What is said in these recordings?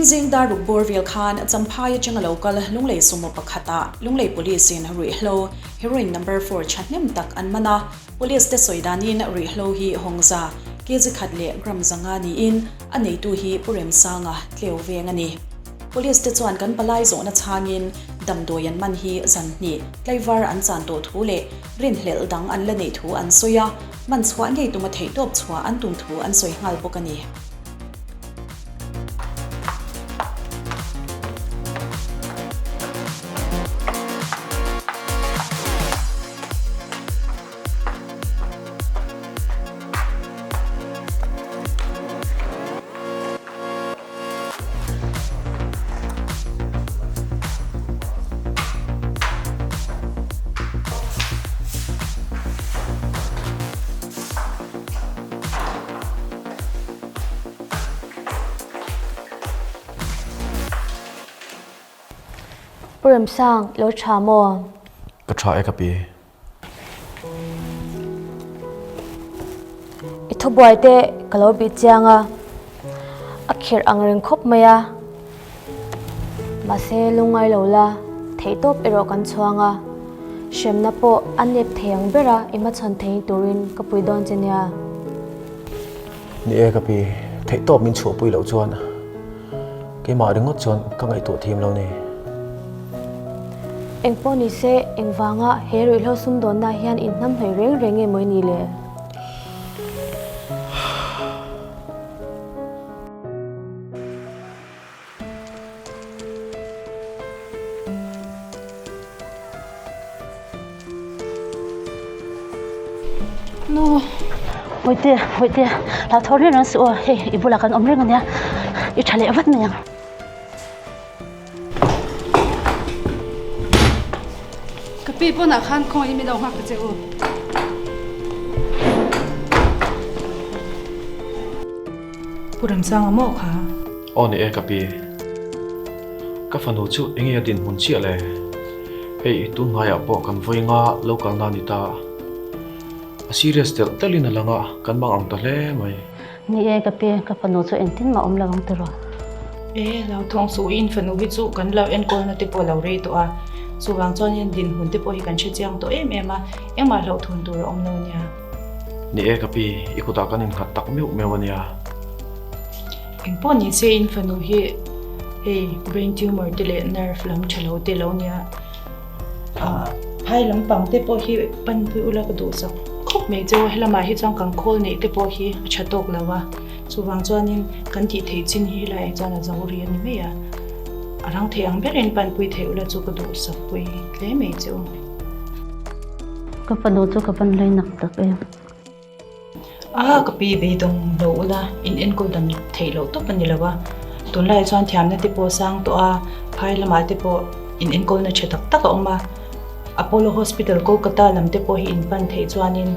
Nimin zing dar ruk bawr vel khan Champhai atanga lo kal Lunglei sumo pakhatah Lunglei Police-in ruihhlo, heroin number four thahnem tak an man a. Police te sawi danin ruihhlo hi hawngza, kg khat leh gram zanga niin a neitu hi Pu Remsanga tleu veng a ni. Police te chuan kan palai zawhna chhangin damdawi an man hi zan hnih tlaivar an chan tawh thu leh rinhlelh dang an la neih thu an sawi a, man chhuah ngei tuma theihtawp chhuah an tum thu an sawi nghal bawk a ni. Pu Remsang, i lo tha maw? Ka tha e ka pi. I thubuai te ka lo bih chiang a, a khirh ang reng khawp mai a. Mahse lungngai lo la, theihtawp erawh kan chhuang a, hremna pawh a nep thei ang ber a i hmachhawn thei turin ka pui dawn che nia. Ni e ka pi, theihtawp min chhuahpui loh chuan keimah ringawt chuan ka ngaihtuah thiam lo ni. Engpawh ni se, engvanga he ruihhlo sumdawnna hian inhnam hlei reng reng nge maw i nih le? Nu, Hawite, Hawite, hlauhthawn reng reng suh aw, hei i bulah kan awm reng ania, i tha leh vat mai ang. Ka pi pawnah khan khawngaih min lo nghak ta che u. Pu Ramsanga maw kha? Aw ni e ka pi. Ka fanu chu enge a dinhmun chiah le? Hei tun hnaiah pawh kan vawi nga lo kalna a ni ta. A serious telh telhin a lang a, kan mang ang ta hle mai. Ni e ka pi, ka fanu chu engtin mah awm lo ang tiraw? E, lo thawng suh in fanu hi chu kan lo enkawlna te pawh a lo rei tawh a, chuvang chuan in dinhmun te pawh hi kan hre chiang tawh em em a, engmah hlauhthawn tur a awm lo nia. Ni e ka pi, i kutah kan innghat tak meuh meuh a nia. Engpawh ni se in fanu hi hei brain tumor te leh nerve lam tha lo te lo nia, phai lampang te pawh hi panpui ula ka duhsak khawp mai cheu a, helamah hi chuan kan khawl neih te pawh hi a tha tawk lo a, chuvang chuanin kan tih theih chin hi helaiah hi chuan a zo ri a ni mai a, a rang thei ang berin panpui theih ula chu ka duhsak pui hle mai cheu. Ka fanu chu ka van hlei nak tak em. A, ka pi beidawng lo ula, in enkawl dam theih loh tawp a ni lo a. Tunlaiah chuan thiamna te pawh a sang tawh a, phai lamah te pawh in enkawlna tha tak tak a awm a. Apollo Hospital Kolkata lam te pawh hi in pan theih chuanin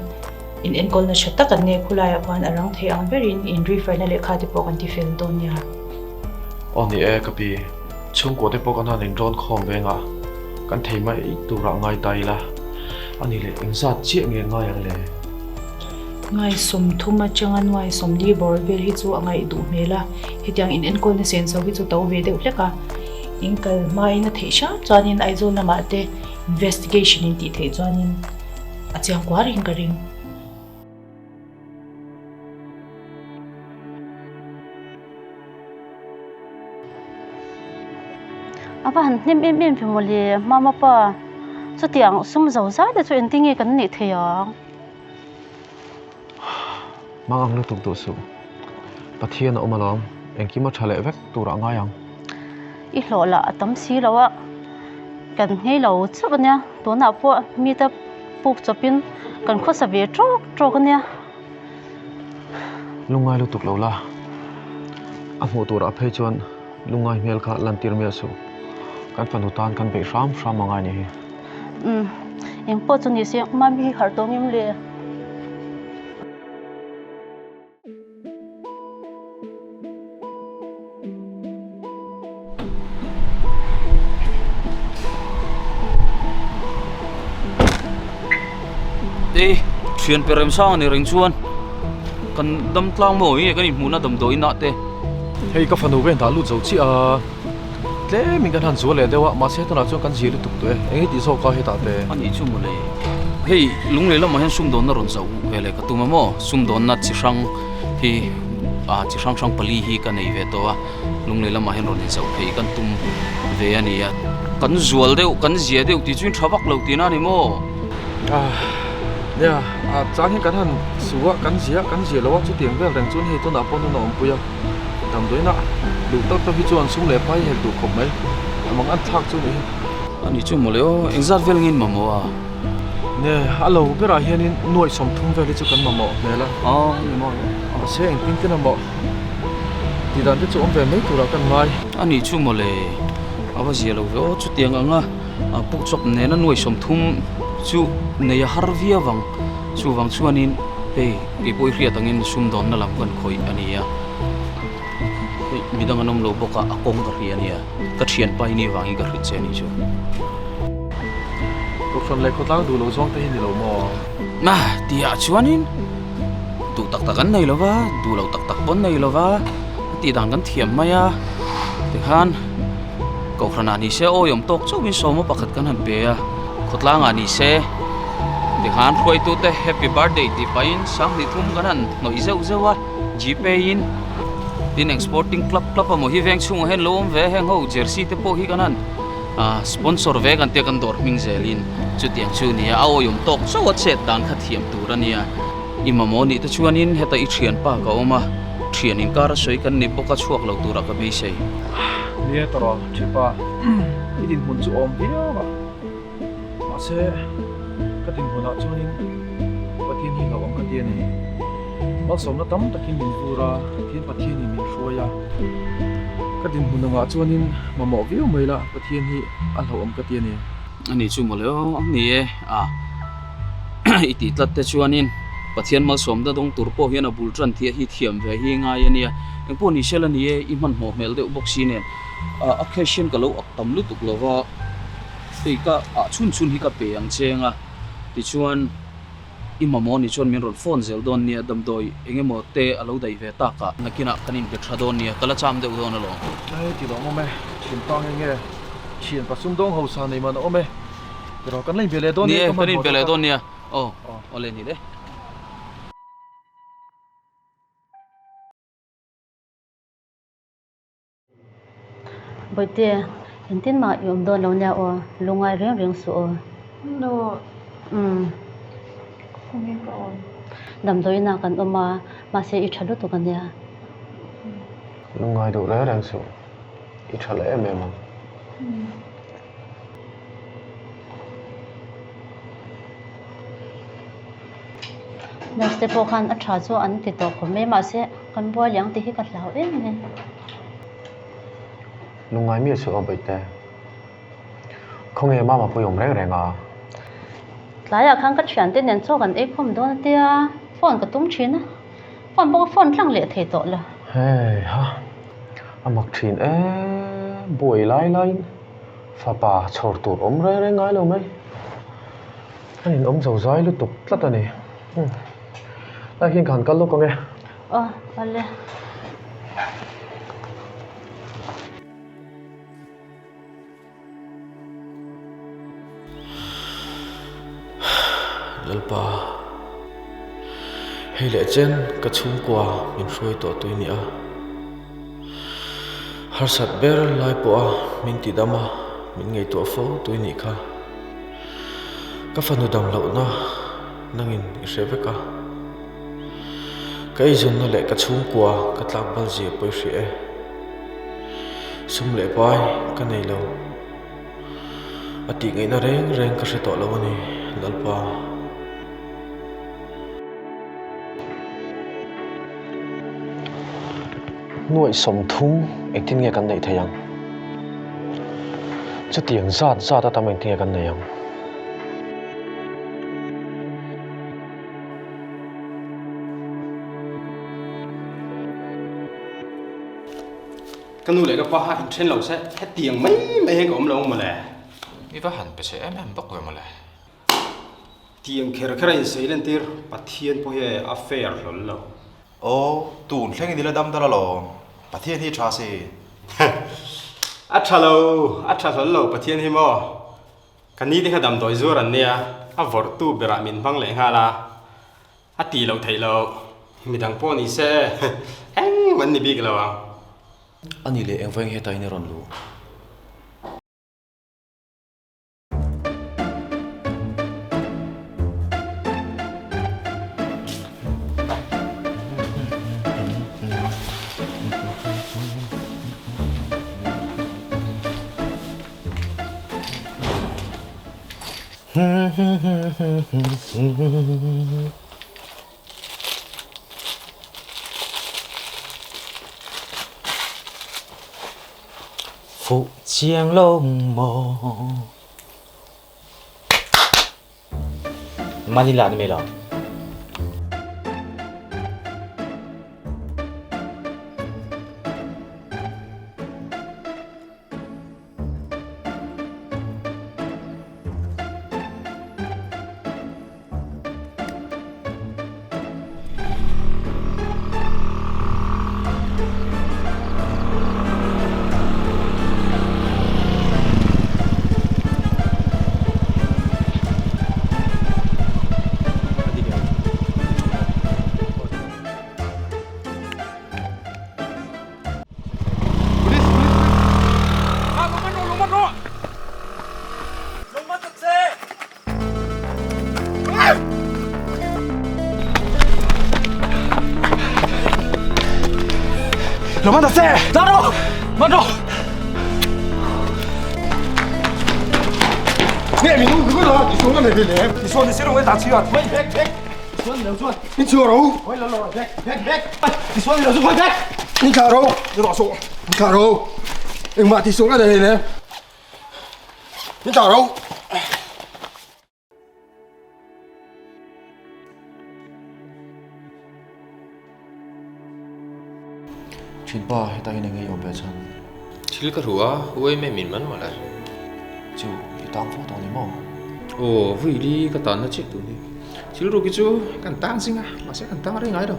in enkawlna tha tak an nei khulaiah khuan a rang thei ang berin in refer na lehkha te pawh kan ti fel dawn nia. Aw ni e ka pi, chhungkua te pawh kan han inrawn khawm veng a, kan thei mai turah ngai ta ila, a ni leh engzat chiah nge ngai ang le? Ngaisawmthum atanga nuaisawmli bawr vel hi chu a ngaih duh hmel a, hetiang in enkawlna sen zo hi chu to ve deuh hlek a, in kal hmain a theih hram chuanin Aizawl lamah te investigation in tih theih chuanin a chiang kuar in ka ring. A va han hnem em em ve mawle mama pa chutiang sum zo zai te chu engtin nge kan neih theih ang. Mang ang lutuk duh suh. Pathian a awm alawm, engkim a tha leh vek tur ah ngai ang. I hlawh lah a tam si lo a, kan nghei lo chauh ania, tunah pawh mite puk chawpin kan khawsa ve tawk tawk ania. Lungngai lutuk lo la, a hmuh turah phei chuan lungngai hmel kha lantir miah suh. Kan fanu tan kan beih hram hram angai ni hi. Umm, eng pawh chu ni se, mami hi harh tawng em le? Te thian pe rem sang ani reng chuan kan dam tlang maw enge kan inhmuhna damdawi inah te. Hei ka fanu ka indah lut zo chiah a, tlemin kan han zual leh deuh a, mahse tunah chuan kan zir lutuk tawh e, eng nge tih zawk a hetah te. A nih chu mawle, hei Lunglei lamah hian sumdawnna rawn zauh ve leh ka tum a maw, sumdawnna chi hrang hi ah chi hrang hrang pali hi ka nei ve tawh a, Lunglei lamah hian rawn inzauh phei kan tum ve a ni a, kan zual deuh kan zia deuh tih chu in tha vak lo tihna a ni maw? Nia, a chang hi kan han su a, kan zia kan zia lo a, chutiang vel reng chuan hei tunah pawh nun a awmpui a, damdawiin a duh tak tak hi chuan sum leh pai hek duh khawp mai, a mang an thlak chu nih hi. A ni chu mawle aw, engzat vel ngin mamawh a? Nia, a lo berah hianin nuaih 30 vel hi chu kan mamawh hmel a. Aw, ni maw le. Mahse engtin tin a mawh tih dan te chu awm ve mai turah kan ngai. A ni chu mawle, a va zia lo ve aw, chutiang anga. A puk chawp nena nuai 30 chu nei a har viau vang. Chuvang chuanin hei kei pawh i hriat angin sumdawnna lam kan khawih a ni a. Hei midang an awm lo bawk a, a kawng ka hria a nia. Ka thianpa hi ni vangin ka hrilh che a nih chu. Kohhran leh khawtlang duh lo zawng te hi ni lo maw? Na, tihah chuanin duh tak tak an nei lo va, duh lo tak tak pawh an nei lo va, a tih dan kan thiam mai a. Tikhan. Kohhranah ni se awi awm tawk chauhin sawma pakhat kan han pe a, khawtlangah ni se tikhan hruaitute happy birthday tih pahin sanghnih thum kan han hnawih zeuh zeuh a, gpay in tin eng sporting club club a maw hi veng chhungah hian lo awm ve a, heng ho jersey te pawh hi kan han sponsor ve kan tia kan dawr hming zelin chutiang chu a ni a, a awi awm tawk chauh a chet dan kha thiam tur a nia. I mamawh nih te chuanin heta i thianpa ka awm a, thian inkar a sawi kan ni bawk a chhuak lo turah ka beisei. Nia tawrh a, thianpa, i dinhmun chu awm viau a, mahse ka dinhmunah chuanin Pathian hi hlauhawm ka ti a ni. Malsawmna tam takin min vur a, Pathian Pathianin min hruai a, ka dinhmun angah chuanin mamawh viau mai la Pathian hi a hlauhawm ka ti a ni. A ni chu mawle aw, ni e a. I tih tlat te chuanin Pathian malsawmna dawng tur pawh hian a bul tan thia hi thiam ve hi ngai a nia. Engpawh ni sela ni e, i hmanhmawh hmel deuh bawk si nen a cash hian ka lo ak tam lutuk lo va, hei ka ah chhun chhun hi ka pe ang cheng a, tichuan i mamawh ni chuan min rawn phone zel dawn nia, damdawi eng emaw te a lo daih ve tak a, nakinah kan inbe tha dawn nia, ka la cham deuh dawn alawm. Hei ti lawm awm e, thianpa nge nge, thianpa sumdawng hausa nei man a awm e. Tiraw kan la inbe leh dawn nia, kan inbe leh dawn nia. Aw, awle ni le. Bawihte, engtin mah i awm dawn lo nia aw, lungngai reng reng suh aw. No. Umm. Khawnge ka awm? Damdawiin ah kan awm a, mahse i tha lutuk a nia. Lungngai duh reng reng suh, i tha leh em em ang. Nurse te pawh khan a tha chu an ti tawh khawp mai mahse kan buai leh ang tih hi ka hlau em mai. Lungngai miah suh aw Bawihte. Khawnge mama pawh i awm reng reng a? Tlaiah khan ka thiante nen chaw kan ei khawm dawn a tia phone ka tum thin a. Phone pawh ka phone tlang leh thei tawh lo. Hei ha, a mak thin e, buai lai laiin fapa chhawr tur awm reng reng ngai lo mai. A inawm zo zai lutuk tlat a ni. Lai hian ka han kal lawk ang e. Aw, awle. Lalpa, hei leh chen ka chhungkua min hruai tawh tui nia. Harsat ber lai pawha min ti dam a, min ngaihtuah fo tui nih kha. Ka fanu dam lohna nangin i hre vek a. Ka eizawnna leh ka chhungkua ka tlak bal zia pawh i hria e. Sum leh pai ka nei lo. A tih ngaihna reng reng ka hre tawh lo a ni, Lalpa. Nuaih 30 engtin nge kan neih theih ang? Chutiang zat zat a tam engtin nge kan neih ang? Ka nu leh ka pa kha inthen lo se hetiang mai mai hian ka awm lo ang mawle. I va han pe che em em bawk ve mawle. Tiang kher kher a insawi lentir Pathian pawh hi a fair hlawl lo. Aw, tun thleng in ila dam dal alawm. Pathian hi tha si. A tha lo, a tha hlawl lo Pathian hi maw? Ka ni te kha damdawi zuar an nia, a vawrhtu berah min hmang leh nghal a, a tih loh theih loh. Midang pawh ni se, engmah an ni bik lo ang. A nih leh engvawin hetah in i rawn luh? Fuh chiang lo maw? Manila ni mai lo. Lo man ta che! Tlan rawh! Man rawh! Nge min u ru la, ti suan nei le. Ti suan ni se ro ta chi a. Mai bek bek. Ti suan lo chuan. Ni chu ro. Oi lo lo bek bek bek. Ti suan lo chu khoi bek. Ni ka ro. Ni ro so. Ni ka ro. Engmah ti suan nei le. Ni ka ro. Thinpa hetah hian enge i awm ve chhan? Thil ka hru a, uai mai min man mawlh e. Chu, i tang fo tawh ni maw? Aw, vui li ka tanna chiah tur hi. Thil ruk hi chu kan tang zing a, mahse kan tang rei ngai lo.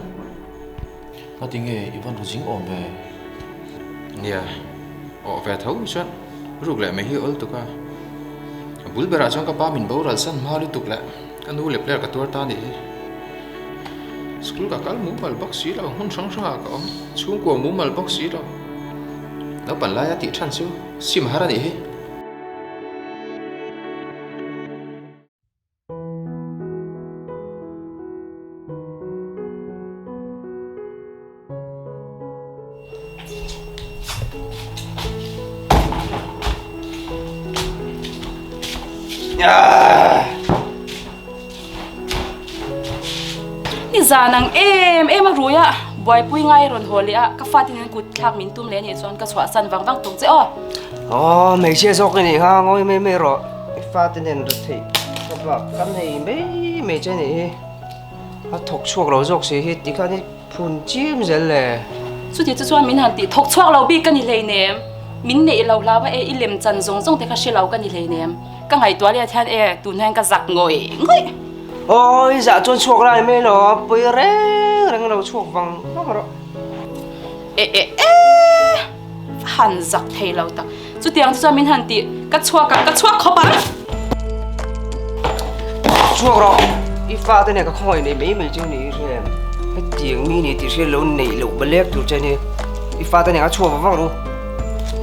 Ngati nge i van ru zing awm ve? Nia, awh ve tho chuan ruk leh mai hi awl tuk a. A bul berah chuan ka pa min boral san hma lutuk leh ka nu leh player ka tuar ta nih hi. School ka kal mumal bawk si lo, hmun hrang hrangah ka awm, chhungkua mumal bawk si lo. Naupan laia tih than chu sim har a nih hi. Ni zan ang em em a rui a, buaipui ngai rawn haw leh a, ka fate nen kut thlak min tum leh a nih chuan ka chhuahsan vang vang tum che aw. Aw, hmeichhia zawk i nih kha, ngawi mai mai rawh. I fate nen ri theih ka bak ka nei mai mai che nih hi. A thawk chhuak lo zawk si hi tikhan i phun chim zel le. Chuti chu chuan min han tih thawk chhuak lo bik ka ni hleinem. Min neih lo hlau a e, i lem chan zawng zawng te kha hre lo ka ni hleinem. Ka ngaihtuah leh hian e, tun hian ka zak ngawih ngawih. Aw, i zah chuan chhuak lai mai lo, pui reng reng lo chhuak vang vang rawh. E e e, han zak thei lo tak. Chutiang chu chuan min han tih, ka chhuak ang, ka chhuak khawp ang. Chhuak rawh, i fate nen ka khawngaih nei mai mai chu ni i hria em? Hetiang mi ni tih hriat lo neih loh balek tur che ni. I fate nen ka chhuak vang vang ru,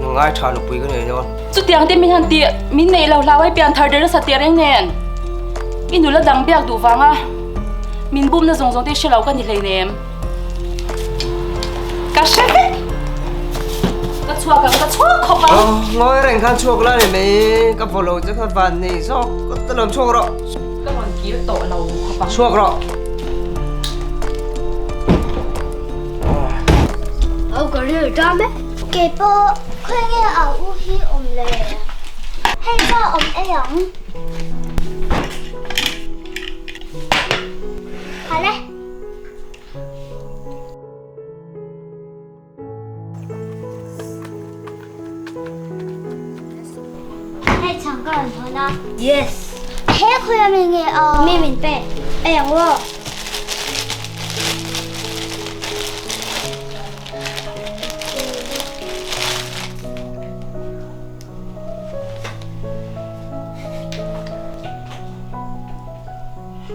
nungai tha nupui ka nei dawn. Chutiang te min han tih, min neih lo hlau ai pian thar der nasa teh reng nen. I nula dang biak duh vanga min bumna zawng zawng te hre lo ka ni hleinem. Ka hre vek. Ka chhuak ang, ka chhuak khawp ang. Ngawi reng khan chhuak la ni mai, ka vaw lo che kha van nei zawk, ka lawm chhuak rawh. Ka rawn kir tawh lo khawp ang. Chhuak rawh. Au ka ril ṭam e. Kei pawh khawi nge au u hi awm le? Hei ka awm ei ang. Hale. Hei chhang ka rawn thawn a. Yes. He khawi a mi nge a? Mi min pe. Ei ang aw. Pu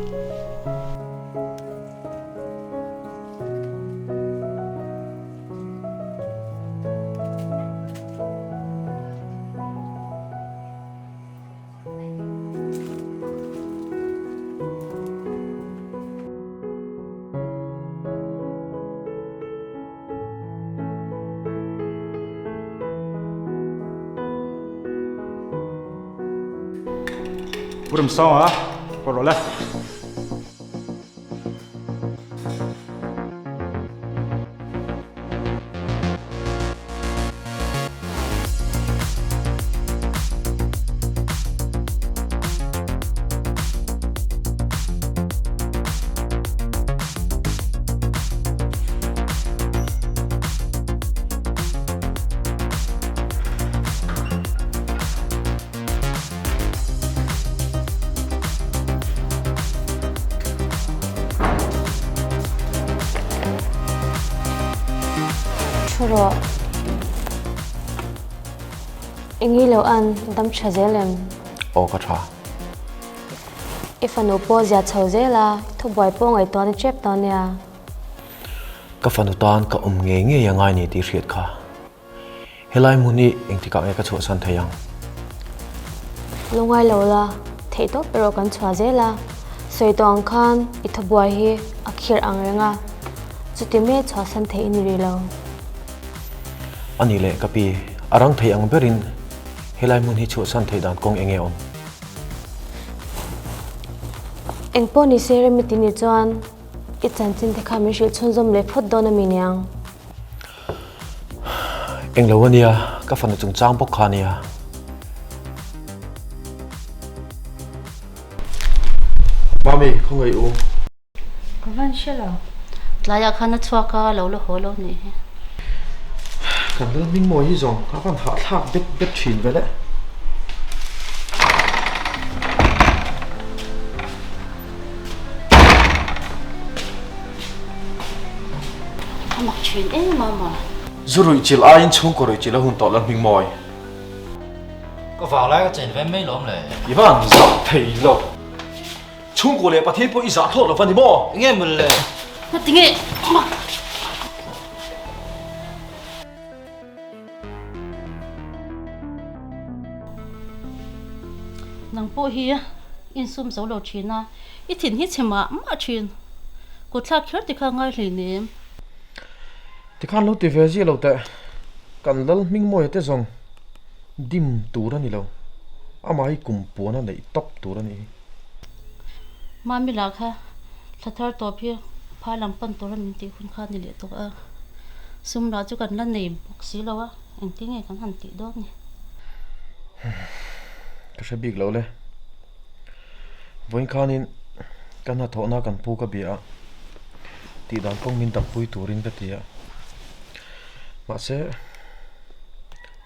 Remsanga, kawr rawh le. Thu rawh. Eng i lo an dam tha zel em? Aw ka tha. I fanu pawh zia chho zel a, thubuai pawh ngaihtuah na tep tawh ania. Ka fanu tan ka awm ngei ngei a ngai ni tih hriat kha. Helai hmun hi engtikah nge ka chhuahsan thei ang? Lungngai lo la, theihtawp erawh kan chhuah zel a, sawi tawh ang khan i thubuai hi a khirh ang reng a, chuti mai chhuahsan theih i ni rih lo. A nih leh ka pi, a rang thei ang berin helai hmun hi chhuahsan theih dan kawng enge awm? Engpawh ni se remi ti ni chuan i chanchin te kha min hrilh chhunzawm leh phawt dawn a mi niang? Englo a nia, ka fanu chungchang bawk kha a nia. Mami, khawngaih u. Ka van hre lo. Tlaiah khan a chhuak a, lo la haw lo nih hi. Kan lal hming mawi hi zawng a van hahthlak bet bet thin ve le. A mak thin em a maw. Zu ruih chilh aiin chhungkaw ruih chilh a hun tawh la hming mawi. Ka vang lai ka chen ve mai lawm le. I van zah thei lo. Chhungkaw leh Pathian pawh i zah thlawt lo va ni maw? Enge mawle le? Ngati nge? Nang pawh hi insum zo lo thin a, i thin hi chhe mah mah thin. Kut thlak kher ti kha ngai hleinem. Tikhan lo ti ve zia lo teh. Kan lal hming mawi te zawng dim tur a ni lo. Amah hi kum puan a neih tawp tur a nih hi. Mami lah kha thla thar tawp hi phai lam pan tura min tih hun kha a ni leh tawh a. Sum lah chu kan la nei bawk si lo a, engtin nge kan han tih dawn ni? Ka hre bik lo le. Vawiin khanin ka hnathawhna kan pu ka bia a, tih dan kawng min dampui turin ka ti a. Mahse,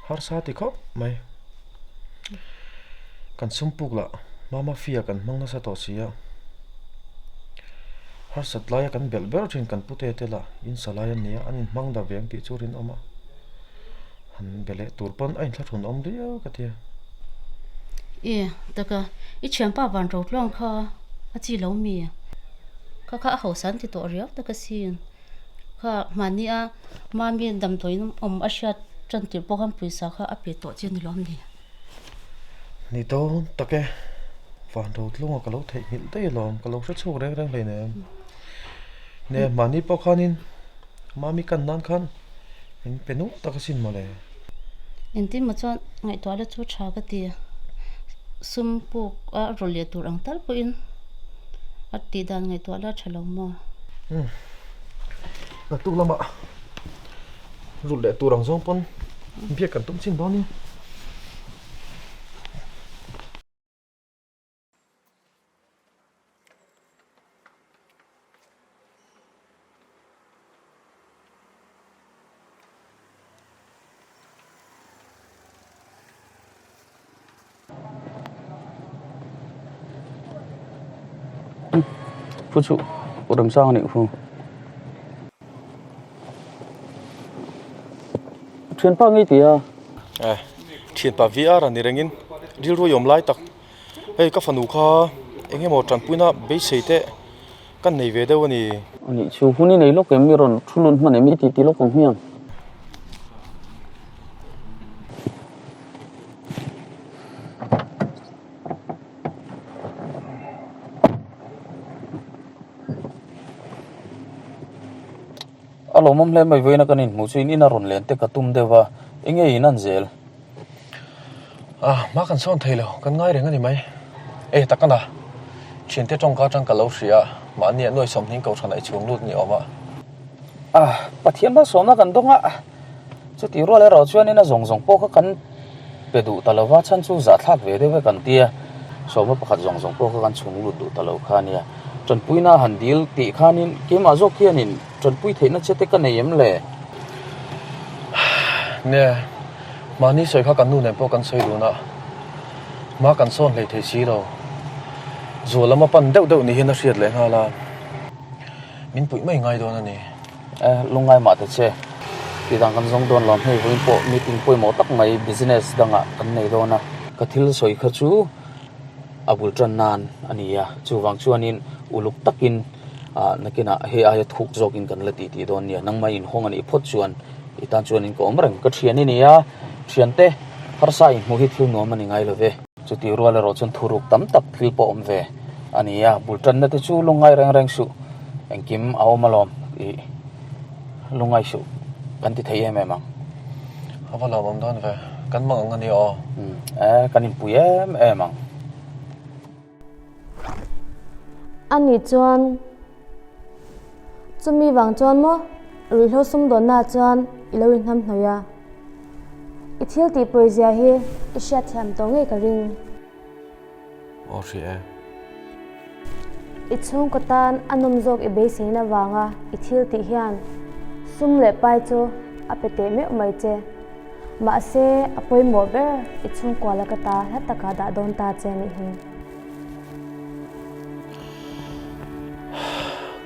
harsa ti khawp mai. Kan sum puk lah Mama Fia kan hmang nasa tawh si a. Harsat laia kan belh ber thin kan pute te lah in sa lai an ni a, an inhmang da ve ang tih chu rinawm a. Han be leh tur pawn a inthlahrun awm riau ka ti a. I taka i thianpa van ro tluang kha a chi lo mi? Kha kha a hausa an ti tawh riau tak asin. Kha mahni a mami damdawiin awm a hriat tan tirh pawh khan pawisa kha a pe tawh che ni lawm ni? Ni dawn tak e, van ro tlunga ka lo theihnghilh daih alawm, ka lo hre chhuak reng reng hleinem. Nia mahni pawh khanin mami kan nan khan min pe nuam tak asin mawle. Engtin maw chuan ngaihtuah la chu tha ka ti, sum puk a rawn leh tur ang tal pawhin a tih dan ngaihtuah la tha lo maw? Umm, naktuk lamah rulh leh tur ang zawng pawn biak kan tum chin dawn nia. Phu chu u Remsang a nih khu. Thianpa ngei ti a. Eh, thianpa VR a ni rengin rilru i awm lai tak. Hei ka fanu kha Eng emaw tanpuina beisei te kan nei ve deuh a ni. A nih chu, hun i nei lawk em? I rawn thu lut hman em? I titi lawk ang hmiang. A lawmawm hle mai vawiin a kan inhmuh chu in in a rawn len te ka tum deuh va, eng nge in an zel? Ah, hma kan sawn thei lo, kan ngai reng a ni mai. E, tak ana, thiante tawngka atang ka lo hria a, mahni ah nuai sawmhning kohhran ah i chhung lut ni awm a. Ah, Pathian malsawmna kan dawng a, chuti rual erawh chuanin a zawng zawng pawh kha kan pe duh ta lo va, chhan chu zahthlak ve deuh e kan tia, sawma pakhat zawng zawng pawh kha kan chhung lut duh ta lo kha a nia. Tanpuina han dil tih khanin keimah zawk hianin Tanpui theihna che te ka nei em le? Nia, mahni sawi kha kan nu nen pawh kan sawi dun a, hma kan sawn hlei thei si lo. Zual lama pan deuh deuh ni hian a hriat leh nghal a, min puih mai ngai dawn a ni. E, lungngai mah ta che, tih dan kan zawng dawn lo, hei vawiin pawh meeting pawimawh tak mai business dangah kan nei dawn a. Ka thil sawi kha chu a bul tan nan a ni a, chuvang chuanin uluk takin Ah, nakinah hei aia thuk zawkin kan la tih tih dawn nia, nangmah inhawng a nih phawt chuan i tan chuanin ka awm reng. Ka thian i ni a, thiante harsa inhmuh hi thil nuam a ni ngai lo ve. Chutih rual erawh chuan thuruk tam tak thil pawh awm ve a ni a, bul tanna te chu lungngai reng reng suh, engkim a awm alawm tih lungngai suh kan ti thei em em ang. A va lawmawm dawn ve, kan mang ang a nia aw. Umm, e, kan inpui em em ang. A nih chuan chumi vang chuan maw ruihhlo sumdawnnaah chuan i lo inhnam hnawih a, i thil tih pawizia hi i hriatthiam tawh ngei ka ring. Aw hria e. I chhungkaw tan a nawm zawk i beiseina vanga i thil tih hian sum leh pai chu a pe teh meuh mai che. Mahse, a pawimawh ber i chhungkua la ka ta hla taka dah dawn ta che nih hi.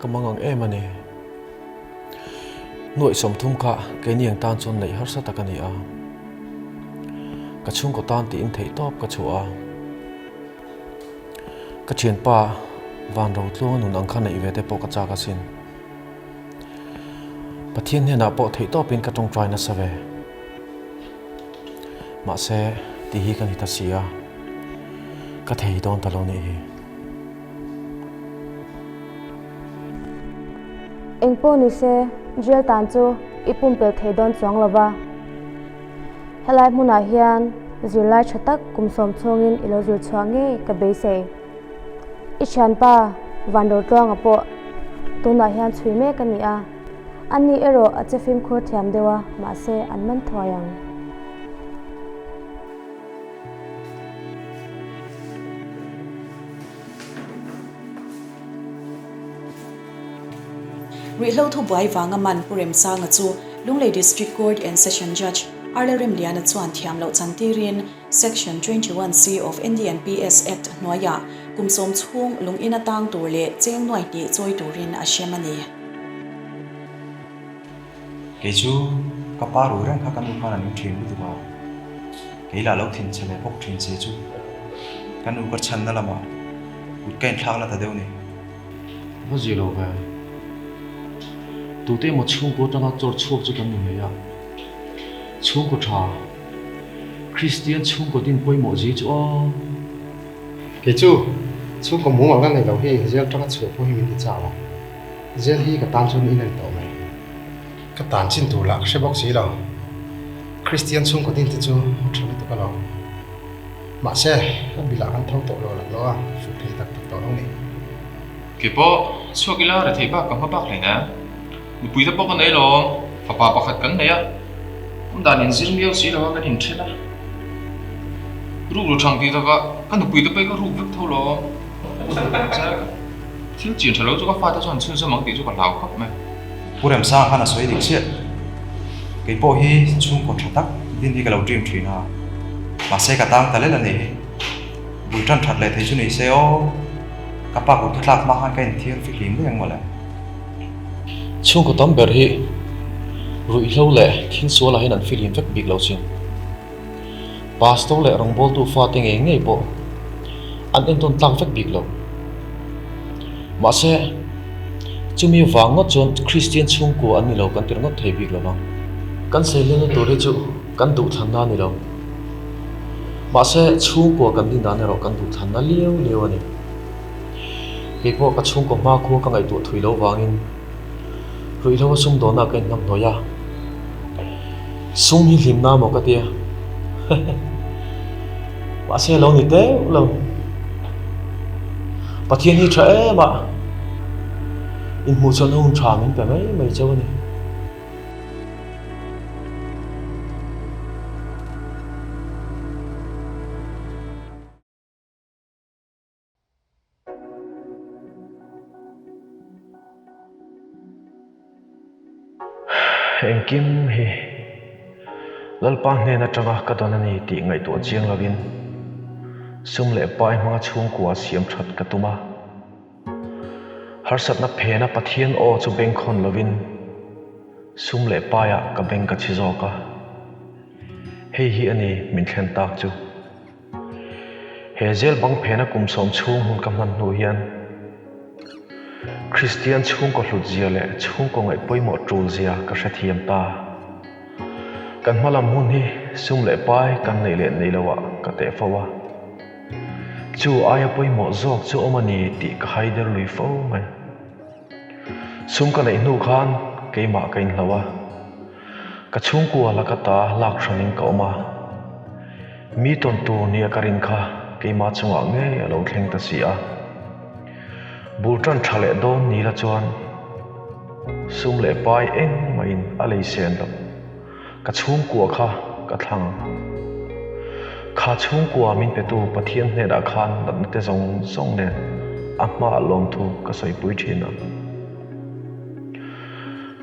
Ka mangang em a ni. Nuaih 30 kha keini ang tan chuan neih harsa tak a ni a. Ka chhungkaw tan tiin theih tawp ka chhuah a. Ka thianpa van rotluanga nun ang kha neih ve te pawh ka chak asin. Pathian hnenah pawh theih tawpin ka tawngtai nasa ve. Mahse, tih hi ka ni ta si a, ka thei dawn ta lo nih hi. Engpawh ni se, jail tan chu i pumpelh thei dawn chuang lo va. Helai hmunah hian zirlai tha tak kum sawm chhungin i lo zir chhuah ngei ka beisei. I thianpa Vanrotluanga pawh tunah hian chhui mek a ni a, ani erawh a che fimkhur thiam deuh a, mahse an man thuai ang. Ruihhlo thubuai vanga man Pu Remsanga chu Lunglei District Court and Session Judge Arla Remliana chuan thiam loh chantirin Section 21 C of NDNPS Act hnuaiah kum sawm chhung lung ina tang tur leh cheng nuai hnih chawi turin a hrem a ni. Kei chu ka pa rui reng kha ka nu khan a ning thin lutuk a, kei lah lo thin che leh bawk thin che chu ka nu ka chhanna lamah kut ka inthlak la ta deuh ni. Va zir lo ve. Tute emaw chhungkaw atanga chawr chhuak chu kan ni ngei a, chhungkaw tha. Kristian chhungkaw din pawimawh zi chu aw. Kei chu chhungkaw mumal ka nei lo hi jail tanga chhuah pawh hi min ti chak lo. Jail hi ka tan chuan in a ni tawh mai. Ka tan chin tur lah ka hre bawk si lo. Kristian chhungkaw din te chu a tha lutuk alawm. Mahse, a bilah kan tho tawh lo lak lo a, fuh thei tak tak tawh lo ni. Kei pawh chhuak ila retheih bak ka hma bak hle nen. Nupui te pawh ka nei lo, fapa pakhat kan nei a, awm dan in zir miau si lo a kan inthen a. Ruk lu thang tih takah ka nupui te pawh hi ka ruk vek tho lo. Thil chin tha lo chu ka fate chuan chhunzawm ang tih chu ka hlau khawp mai. Pu Remsang khan a sawi dik chiah. Kei pawh hi chhungkaw tha tak din hi ka lo dream thin a, mahse ka tang ta lel a ni. Bul tan that leh thei chu ni se aw, ka pa kut ka tlak hma khan ka inthiar fihlim daih ang mawle. Chhungkaw tam ber hi ruihhlo leh thil sualah hian an fihlim vek bik lo chin. Pastor leh rawngbawltu fate ngei ngei pawh an entawn tlak vek bik lo. Mahse, chumi vang ngawt chuan Kristian chhungkua an ni lo kan ti ringawt thei bik lo vang. Kan seilenna tur hi chu kan duhthlanna a ni lo. Mahse, chhungkua kan din dan erawh kan duhthlanna liau liau a ni. Kei pawh ka chhungkaw hma khua ka ngaihtuah thui lo vangin ruihhlo a sumdawnah ka inhnamhnawih a, sum hi hlimna maw ka tia. Mahse a lo ni teuh lo. Pathian hi tha em a, inhmuh chuan hun tha min pe mai mai chauh a ni. Engkim hi Lalpa hnen atanga ka dawn a ni tih ngaihtuah chiang lovin sum leh pai hmanga chhungkua siam that ka tum a. Harsatna phena Pathian aw chu bengkhawn lovin sum leh paiah ka beng ka chhi zawk a. Hei hi a ni min thlen tak chu. He zel bang phena kum sawm chhung hun ka hman hnu hian Kristian chhungkaw hlut zia leh chhungkaw ngaih pawimawh tul zia ka hrethiam ta. Kan hma lam hun hi sum leh pai kan neih leh nei lo ah ka teh fo a. Chu aia pawimawh zawk chu awm a ni tih ka haider lui fo mai. Sum ka neih hnu khan keimah ka inhlo a. Ka chhungkua la ka ta lak hranin ka awm a, mi tawn tur nia ka rin kha keimah chungah ngei a lo thleng ta si a. Bul tan tha leh dawn ni la chuan sum leh pai engmahin a lei sen lo. Ka chhungkua kha ka thlang ang. Kha chhungkua min petu Pathian hnenah khan natna te zawng zawng nen a hmaah lawmthu ka sawipui thin ang.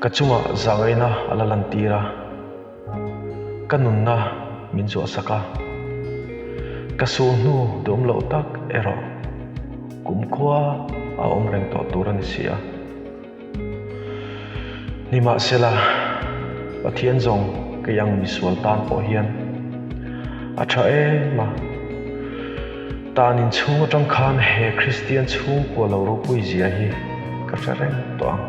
Ka chungah zangaina a la lantir a, ka nunna min zuahsak a, ka sul hnu duam loh tak erawh kumkhua a awm reng tawh tur a ni si a. Nimahsela, Pathian zawng kei ang misual tan pawh hian a tha em a, tan inchhung atang khan he Kristian chhungkua lo ropui zia hi ka hre reng tawh ang.